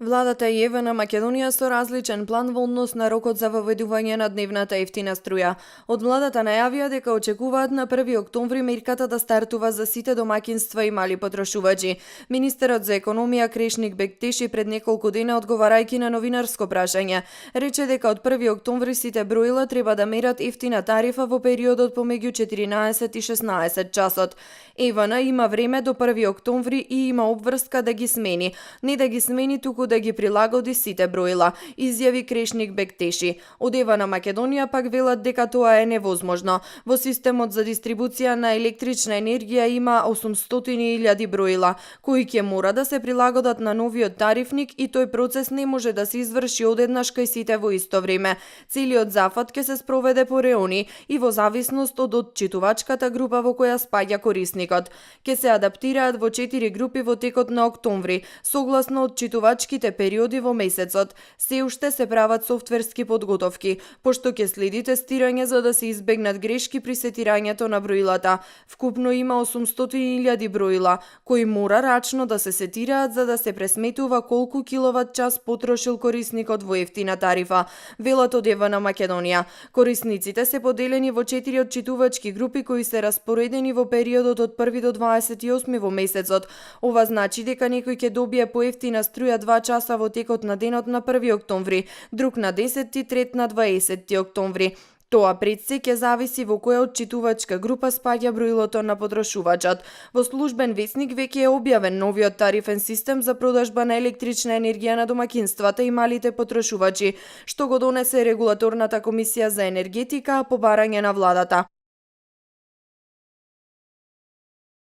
Владата и ЕВ на Македонија со различен план во однос на рокот за воведување на дневната ефтина струја. Од владата најавија дека очекуваат на 1 октомври мерката да стартува за сите домаќинства и мали потрошувачи. Министерот за економија Крешник Бектеши пред неколку дена одговарајќи на новинарско прашање, рече дека од 1 октомври сите броила треба да мерат ефтина тарифа во периодот помеѓу 14 и 16 часот. ЕВН има време до 1 октомври и има обврска да ги смени, не да ги смени туку да ги прилагоди сите броила, изјави Крешник Бектеши. Од ЕВ на Македонија пак велат дека тоа е невозможно. Во системот за дистрибуција на електрична енергија има 800.000 броила, кои ќе мора да се прилагодат на новиот тарифник и тој процес не може да се изврши одеднаш кај сите во исто време. Целиот зафат ќе се спроведе по реони и во зависност од отчитувачката група во која спаѓа корисникот. Ќе се адаптираат во 4 групи во текот на октомври, согласно отчитувачките периоди во месецот. Се уште се прават софтверски подготовки, пошто ќе следи тестирање за да се избегнат грешки при сетирањето на броилата. Вкупно има 800.000 броила, кои мора рачно да се сетираат за да се пресметува колку киловат час потрошил корисникот во ефтина тарифа, велат од ЕВ на Македонија. Корисниците се поделени во 4 отчитувачки групи кои се распоредени во периодот од 1 до 28 во месецот. Ова значи дека некој ќе добие поевтина струја 2 часа во текот на денот на 1 октомври, друг на 10, трет на 20 октомври. Тоа пред се ќе зависи во која отчитувачка група спаѓа броилото на потрошувачот. Во службен весник веќе е објавен новиот тарифен систем за продажба на електрична енергија на домаќинствата и малите потрошувачи, што го донесе регулаторната комисија за енергетика по барање на владата.